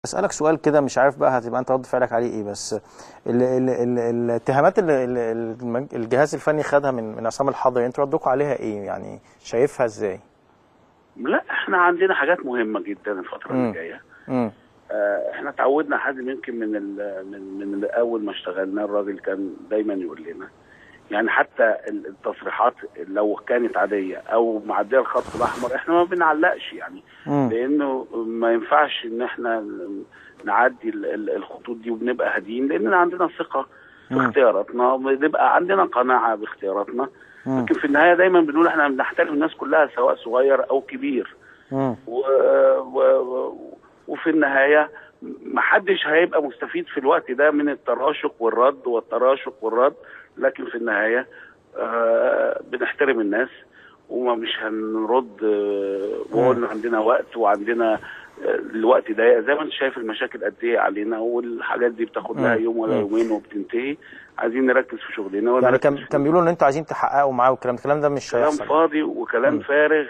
اسالك سؤال كده، مش عارف بقى هتبقى انت رد فعلك عليه ايه، بس ال ال ال الاتهامات اللي الجهاز الفني خدها من عصام الحضري، انتوا ردكم عليها ايه؟ يعني شايفها ازاي؟ لا، احنا عندنا حاجات مهمة جدا الفترة اللي جايه. احنا اتعودنا حازم، يمكن من ال من من اول ما اشتغلنا الراجل كان دايما يقول لنا، يعني حتى التصريحات لو كانت عادية او معدية الخط الاحمر احنا ما بنعلقش يعني، لانه ما ينفعش ان احنا نعدي الخطوط دي، وبنبقى هاديين لاننا عندنا ثقة في اختياراتنا، بنبقى عندنا قناعة باختياراتنا. لكن في النهاية دايما بنقول احنا بنحترم الناس كلها سواء صغير او كبير. و وفي النهاية محدش هيبقى مستفيد في الوقت ده من التراشق والرد والتراشق والرد، لكن في النهاية بنحترم الناس وما مش هنرد، وقلنا عندنا وقت وعندنا الوقت ضيق زي ما انت شايف المشاكل قد ايه علينا، والحاجات دي بتاخد لها يوم ولا يومين وبتنتهي. عايزين نركز في شغلنا. يعني كان بيقولوا ان انتوا عايزين تحققوا معاه، والكلام الكلام ده مش كلام هيحصل. فاضي وكلام فارغ.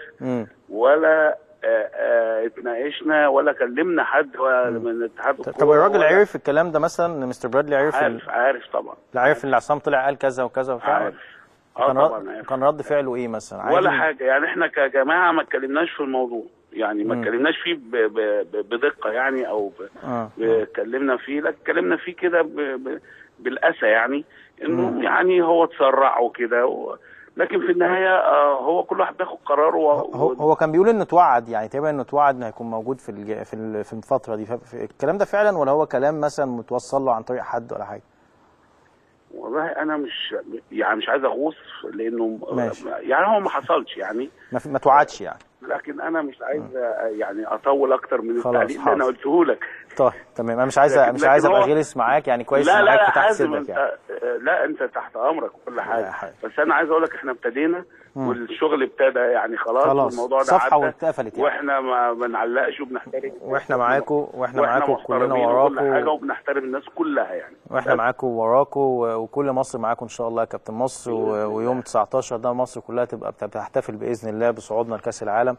ولا اتناقشنا ولا كلمنا حد ولا من اتحاد الكورة. طب الراجل عرف الكلام ده مثلا؟ مستر برادلي عرف؟ عارف، عارف طبعا. لا، عارف ان عصام طلع قال كذا وكذا وبتاع؟ عارف، اه. كان طبعا عارف. كان رد فعله ايه مثلا؟ ولا حاجه، يعني احنا كجماعة ما اتكلمناش في الموضوع، يعني ما اتكلمناش فيه بدقة يعني او اتكلمنا فيه، لا اتكلمنا فيه كده بالاسى، يعني انه يعني هو اتسرع وكده لكن في النهاية هو كل واحد بياخد قراره. هو كان بيقول انه اتوعد، يعني تقريبا انه اتوعد انه هيكون موجود في الفترة دي، الكلام ده فعلا ولا هو كلام مثلا متوصل له عن طريق حد ولا حاجة؟ والله انا مش يعني مش عايز اغوص لانه ماشي. يعني هو ما حصلش يعني. ما توعدش يعني. لكن انا مش عايز يعني اطول اكتر من خلاص، التعليق اللي انا حاضر. قلته لك. طيب تمام، انا مش عايز مش لكن عايز ابقى غلس معاك يعني، كويس لا ان لا حضرتك لا فتحت حازم صدرك انت يعني. لا، انت تحت امرك وكل حاجه. لا حاجة. بس انا عايز اقول لك احنا ابتدينا والشغل ابتدى يعني خلاص، خلاص، والموضوع ده صفحة عدى. واتقفلت يعني. واحنا ما بنعلقش وبنحترم. واحنا معاكم، واحنا معاكم كلنا محترمين وكل حاجه، وراكم. وبنحترم الناس كلها يعني. واحنا بس. معاكم ووراكم وكل مصر معاكم ان شاء الله يا كابتن مصر، ويوم 19 ده مصر كلها تبقى بتحتفل باذن الله بصعودنا لكاس العالم.